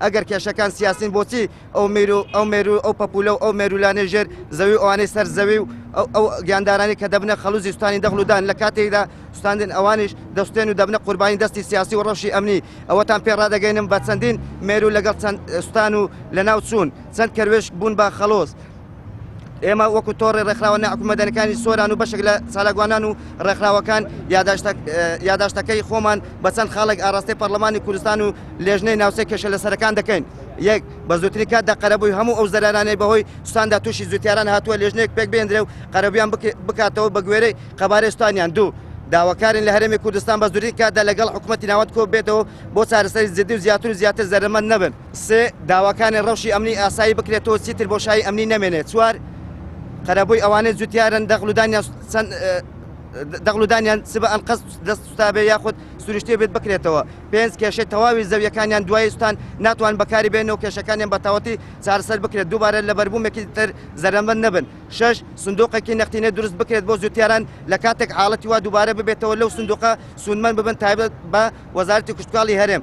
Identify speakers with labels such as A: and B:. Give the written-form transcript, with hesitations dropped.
A: ئەگەر کێشەکان سیاسین بۆچی ئەو میر و ئەو مێرو ئەو پەپولە و ئەو مێرولانەی ژێر زەوی و ئەوانەی سەر زەوی و ئەو گیاندارانەی کە دەبنە خەڵوزی سوتانی دەغڵ و دان لە کاتێکدا سوتاندن ئەوانیش دەسوتێن و دەبنە قوربانی دەستی سیاسی و ڕەوشی ئەمنی. ئەوەتان پێ ڕادەگەینم بە چەندین مێرو لەگەڵ چەند سوتان و لەناو چوون چەند کەروێشک بوون بە خەڵوز. ئێمە وەکو تۆڕی ڕێکخراوە ناحکومی مەدەنیەکانی سۆران و بەشێک لە چالاکوانان و ڕێکخراوەکان یاداشتەکەی خۆمان بە چەند خاڵێک ئاراستەی پەرلەمانی کوردستان و لێژنەی ناوچەی کێشە لەسەرەکان دەکەین. یەک، بە زووترین کاتدا قەرەبووی هەموو ئەو زەرەرانەی بەهۆی سوتاندا تووشی جوتیاران هاتووە لێژنەیەک پێکبهێندرێ و قەرەبوویان بکاتەوە بە گوێرەی قەبارەی سوتانیان. دوو، داواکارین لە هەرێمی کوردستان بە زووترین کاتدا لەگەڵ حکومەتی ناوەند کۆببێتەوە بۆ چارەسەری جدی و زیاتر و زیاتر زەرەرمەند نەبن. سێ، داواکانی ڕەوشی ئەمنی ئاسایی بکرێتەوە چیتر بۆشایی ئەمنی نەمێنێت. چوار، قەرەبووی ئەوانەی جوتیارن دەغڵودانیان چەند دەغڵودانیان چ بە ئەنقەست دەست سوتابێ یاخود سروشتی بێت بکرێتەوە. پێنج، کێشەی تەواوی زەویەکانیان دوای سوتان ناتوان بەکاری بێنن و کێشەکانیان بە تەواوەتی چارەسەر بکرێت دووبارە لە بەربوومێکی تر زەرەرمەند نەبن. شەش، سندوقێکی نەختینە دروست بکرێت بۆ جوتیاران لە کاتێک حاڵەتی وا دووبارە ببێتەوە لەو سندوقە سوودمەند ببن تایبەت بە وەزارەتی کشتوکاڵی هەرێم.